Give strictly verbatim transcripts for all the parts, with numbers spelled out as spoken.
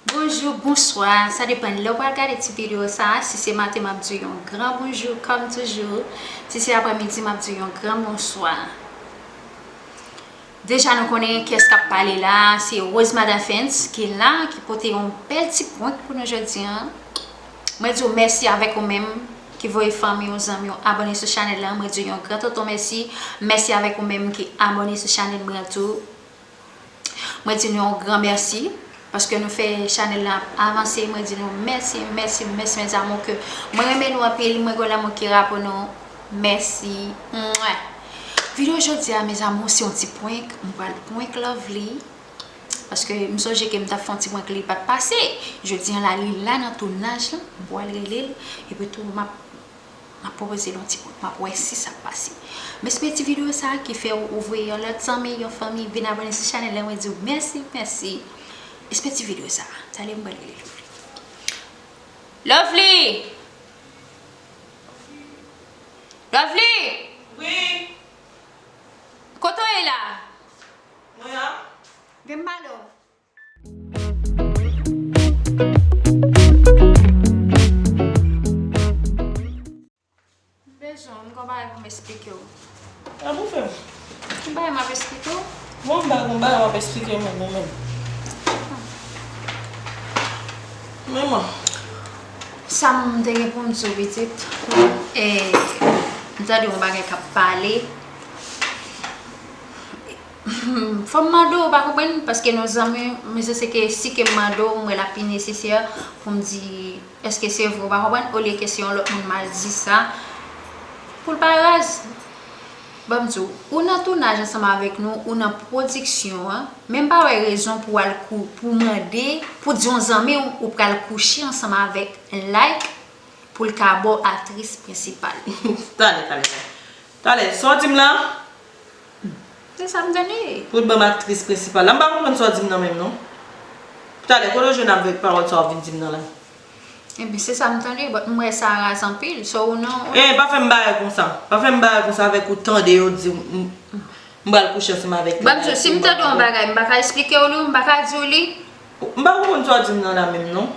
Bonjou, bonswa, sa depann lè w pral gade ti videyo sa a. Si se maten, m ap di w yon gran bonjou, kòm toujou. Si se aprèmidi, m ap di w yon gran bonswa. Deja, nou konnen kiyès k ap pale la, se Rose Madafens ki la, ki pote yon bèl ti prank pou nou jodi a. Mwen di w mèsi avèk ou menm ki voye fanmi w, zanmi w abòne sou chanèl la. Mwen di w yon gran tonton mèsi. Mèsi avèk ou menm ki abòne sou chanèl mwen an tou. Mwen di nou yon gran mèsi, paske nou fè chanèl la ap avanse. Mwen di nou mèsi, mèsi, mèsi, mes amours, ke mwen renmen nou anpil, mwen gen lanmou ki ra pou nou. Mèsi. Mwah. Videyo jodi a, mes amours, se yon ti prank, m pral prank Lovely, paske m sonje ke m t ap fè yon ti prank, li pa t pase. Jodi a la, li la nan tounaj la, m pral rele l, epi tou m ap M ap pwopoze l yon ti prank, m ap wè si sa ap pase. M espere ti videyo sa a ki fè w, ou voye yon lòt zanmi, yon fanmi vin abòne sou chanèl la, mwen di w mèsi, mèsi. Espere ti videyo sa a. Talè m pral rele Lovely. Lovely! Lovely! Wi. Kote w ye la? Mwen an. Vin m pale w. M bezwen w, m gen yon bagay pou m esplike w. Sa pou fè m? Yon bagay m ap esplike w. Bon, m pa gen bagay w ap esplike mwen, mwen menm. Men mwen. Sa m te gen pou m di w, pitit, e, m tande yon bagay k ap pale. Fò m mande w, ou pa konprann, paske nou zanmi, men se, se ke si ke m mande w, m wè l ap pi nesesè pou m di, èske se vre, ou pa konprann, olye ke se yon lòt moun m al di sa, pou l pa raz. Ban m di w, ou nan tounaj ansanm avèk nou, ou nan pwodiksyon an, men m pa wè rezon pou w al kou-, pou mande, pou di yon zanmi w, ou pral kouche ansanm avèk Like, pou l ka ba w aktris prensipal. Talè, talè, talè. Talè, sa w di m la? Se sa m tande. Pou l ban m aktris prensipal la. M pa konprann sa w di m nan menm, non. Talè, kote w jwenn avèk pawòl sa w vin di m nan la? Ebyen, se sa m tande, but m wè sa raz anpil. So, ou non, ou Eh, pa fè m bagay konsa. Pa fè m bagay konsa avèk ou tande yo di m, m, m pral kouche ansanm avèk Ban m di w, si m tande yon bagay, m pa ka esplike w li, m pa ka di w li. M pa konprann sa w di m nan la menm, non.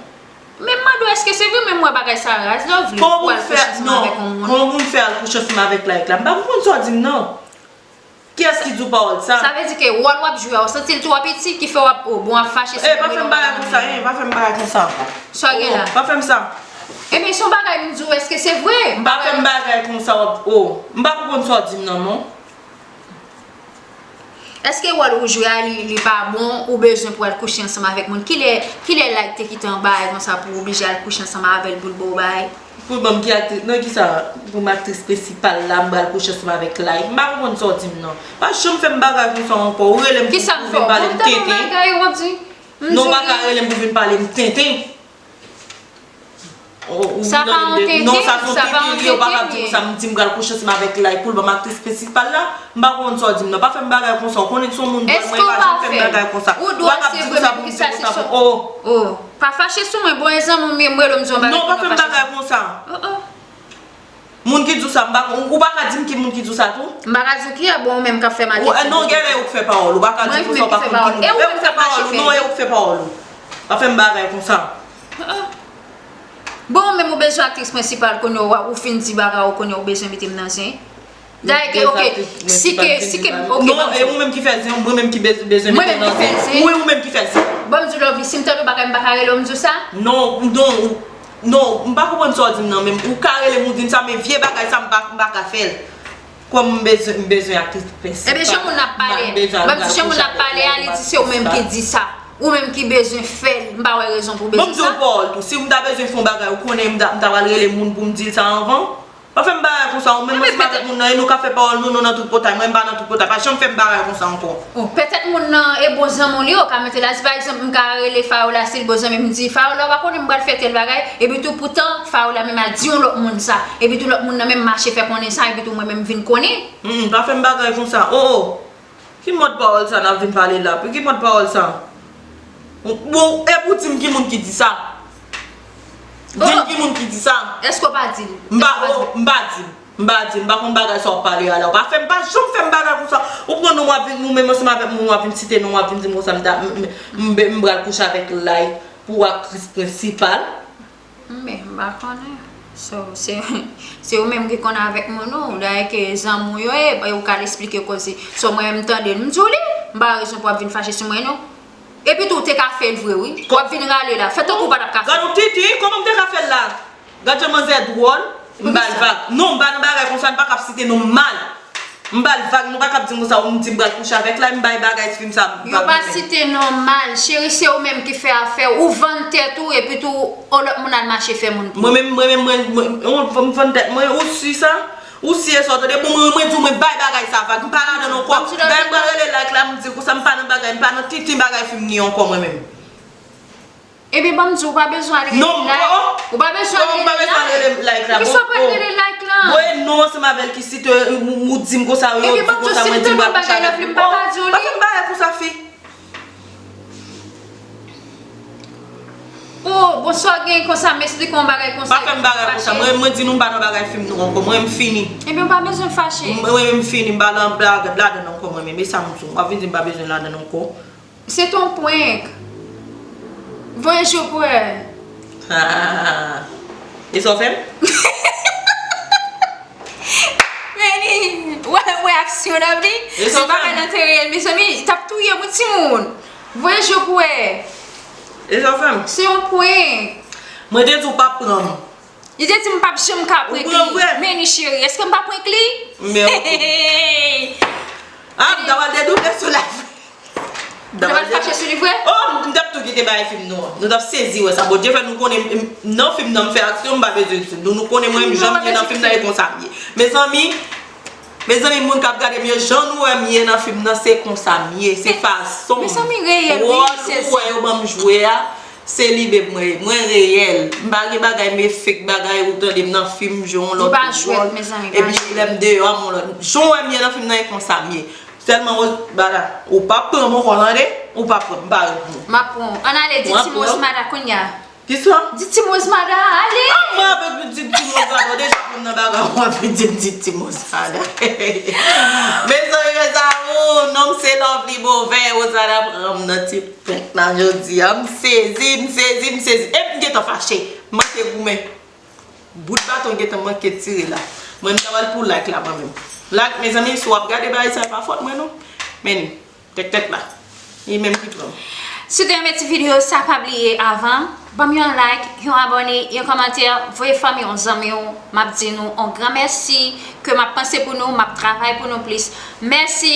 Men m mande w, èske se vre, men m wè bagay sa raz, Lovely, pou w al kouche ansanm avèk yon moun. Kòman pou m fè al kouche ansanm avèk Like la? M pa konprann sa w di m nan. Kiyès ki di w pawòl sa? Sa vle di ke wòl w ap jwe a, ou santi l twò piti, ki fè w ap, oh, bon, w ap fache sou mwen. Eh, pa fè m bagay konsa, eh, pa fè m bagay konsa. Sa gen la? Oh, pa fè m sa. Ebyen, se yon bagay m di w, èske se vre? M pa fè m bagay konsa, w ap, oh, m pa konprann sa w di m nan, non. Èske wòl ou jwe a, li, li pa bon, ou bezwen pou al kouche ansanm avèk moun? Kilè, kilè Like te kite yon bagay konsa pou w oblije al kouche ansanm avè l pou l ba w bagay? Pou l ban m ki aktris, nan kisa? Pou m aktris prensipal la, m pral kouche ansanm avèk Like. M pa konprann sa w di m nan. Pa janm fè m bagay konsa ankò. Ou rele m pou, pou vin pale m tenten. Kisa m fè w? Bon, m tande yon bagay, w ap di. Non, ou pa ka rele m pou vin pale m tenten. Sa pa yon tenten, non, sa se yon tenten li ye, ou pa ka di konsa, m di m pral kouche ansanm avèk Like pou l ban m aktris prensipal la. M pa konprann sa w di m nan. Pa fè m bagay konsa, ou konnen se yon moun dwòl, mwen pa janm fè m bagay konsa. Ou dwòl, se vre, men poukisa se sou, oh, pa fache sou mwen, bon, e zanmi w, men m rele w, m di w yon bagay, non, pa fè m bagay konsa. Oh, oh. Moun ki di w sa, m pa, ou, ou pa ka di m ki moun ki di w sa tou? M pa ka di w ki a, bon, ou menm k ap fè m aktris. Non, genlè e ou k fè pawòl, ou pa ka di m konsa, ou pa konn ki moun. E ou menm k ap mache fè. Non, e ou k fè pawòl ou. Pa fè m bagay konsa. Ah, ah. Bon, ou menm ou bezwen aktris prensipal, kounye a ou fin di bagay ou, kounye a ou bezwen mete m nan zen. Dayè ke, ok, si ke, si ke, ok, non, e ou menm ki fè zen, mwen menm ki bez-, bezwen mete m nan zen. Wi, ou menm ki fè zen. Bon, m di w, Lovely, si m tande yon bagay, m pa ka rele w, m di w sa? Non, non, ou, non, m pa konprann sa w di m nan, men ou ka rele m, ou di m sa, men vye bagay sa, m pa, m pa ka fè l. Kòm m bezwen, m bezwen aktris prensipal. Ebyen, jan moun ap pale, ban m di, jan moun ap pale a, li di se ou menm ki di sa. Ou menm ki bezwen fè l, m pa wè rezon pou w bezwen sa. Bon, m di w pawòl tou. Si m ta bezwen fè yon bagay, ou konnen m ta, m ta pral rele moun pou m di l sa anvan. Pa fè m bagay konsa, ou menm ansanm avèk moun nan, e nou ka fè pawòl nou, nou nan tripotay. Mwen, m pa nan tripotay. Pa janm fè m bagay konsa ankò. Oh, petèt moun nan e bon zanmi w li ye, ou ka mete l a di, pa egzanp, m ka rele Fayola, si l bon zanmi m, m di, Fayola, ou pa konnen m pral fè tèl bagay, epi tou, poutan, Fayola menm al di yon lòt moun sa, epi tou, lòt moun nan menm mache fè konnen sa, epi tou, mwen menm vin konnen. Hmm, pa fè m bagay konsa. Oh, oh. Ki mòd pawòl sa n ap vin pale la? Pou ki mòd pawòl sa? Bon, e pou di m ki moun ki di sa? Di m ki moun ki di sa? Èske w pa di l? M pa, oh, m pa di l. M pa di l. M pa konn bagay sa w ap pale a la. Ou pa fè m, pa janm fè m bagay konsa. Ou pran non m w ap vin, ou menm ansanm avèk moun w ap vin site non w ap vin di m konsa m ta, m, m, m, m pral kouche avèk Like. Ou aktris prensipal. Men, m pa konnen. So, se, se ou menm ki konn avèk moun ou. Dayè ke zanmi w yo ye, ou ka al eksplike koze. So, mwen menm m tande l, m di w li. M pa wè rezon pou w ap vin fache sou mwen non. Epi tou, ou te ka fè l vre wi. W ap vin rale la. Fè tankou w pa t ap ka fè l. Gad yon titi, kòman m te ka fè l la? Gad jan manzè dwòl. M ba l vag. Non, m pa nan bagay konsa, m pa ka ap site non mal. M ba l vag, nou pa ka ap di m konsa, ou m di m pral kouche avèk la, m bay bagay fim sa vag. Yo pa site non mal, cheri, se ou menm ki fè afè w, ou vann tèt ou, epi tou, yon lòt moun al mache fè moun pou ou. Mwen menm, mwen menm, mwen, mwen, mwen, m vann tèt mwen, ou si sa? Ou si e sa w tande, bon, mwen, mwen di w, mwen bay bagay sa vag, m pa ladan non kò. Dayè m pral rele like la, m di konsa, m pa nan bagay, m pa nan tintin bagay fim ni ankò mwen menm. Ebyen ban m di w, ou pa bezwen al rele like. Ou pa bezwen al rele like. Poukisa w pa al rele like lan? Bon, e non, se m avè l ki site, ou di m konsa, yo di konsa, mwen di m pral kouche avè l. Ebyen ban m di w, si m te nan bagay la, vle m pa ka di w li. Pa fè m bagay konsa, fi. Oh, bon, sa w gen konsa, m esplike w yon bagay konsa. Pa fè m bagay konsa. Mwen, mwen di nou m pa nan bagay fim nou ankò. Mwen, m fini. Ebyen, ou pa bezwen fache. Mwen, mwen, m fini. M pa nan blag ladan ankò mwen menm. E sa m di w. W ap vin di m pa bezwen ladan ankò. Se t on prank. Voye je w pou wè. E sa w fè m? Meni, wè, wè aksyon w ap di. Se bagay nan te reyèl, mezanmi, t ap touye m wi timoun. Voye je w pou wè. E sa w fè m? Se yon prank. Mwen te di w pa pran m. Li te di m p ap janm ka prank li. Meni cheri, èske m pa prank li? Ah, m ta pral dedouble sou la. M ta pral fache sou li vre? Oh, m t ap tou kite bagay fim nou an. Nou t ap sezi wè sa. Bondye fè nou konnen nan fim nan m fè aksyon, m pa bezwen di nou. Nou konnen mwen menm jan m ye nan fim nan e konsa m ye. Mezanmi, Mezanmi, moun k ap gade m yo, jan nou wè m ye nan fim nan, se konsa m ye, se fason m, wòl ou wè yo ban m jwe a, se li menm mwen ye. Mwen reyèl. M pa gen bagay, m efek bagay, ou tande m nan fim, jwe yon lòt wòl. Epi lè m deyò, m yon lòt. Jan w wè m ye nan fim nan, e konsa m ye. Sèlman, Roz, bala, ou p ap pran m ankò, tande? Ou p ap pran m, m pa rete. M ap pran w. Ann ale, di Ti Moz Mada kounye a. Kisa? Di Ti Moz Mada, ale! Ah, mwen avèk pitit Ti Moz Mada, w deja konn nan bagay, w ap vin di m pitit Ti Moz Mada. Mezanmi, mes amours, non m se Lovely Beauvais, Rosana pran m nan ti prank la jodi a. M sezi, m sezi, m sezi. Epi m gentan fache. M manke goumen. Bout baton gentan manke tire la. Mwen, m ta pral pou like la mwen menm. Like, mezanmi, si w ap gade bagay sa, e pa fòt mwen non. Men, Tèk tèt la. Li menm ki pran m. Si w te renmen ti videyo sa, pa bliye avan ban m yon like, yon abòne, yon kòmantè, voye fanmi w, zanmi w. M ap di nou yon gran mèsi, ke m ap panse pou nou, m ap travay pou nou plis. Mèsi!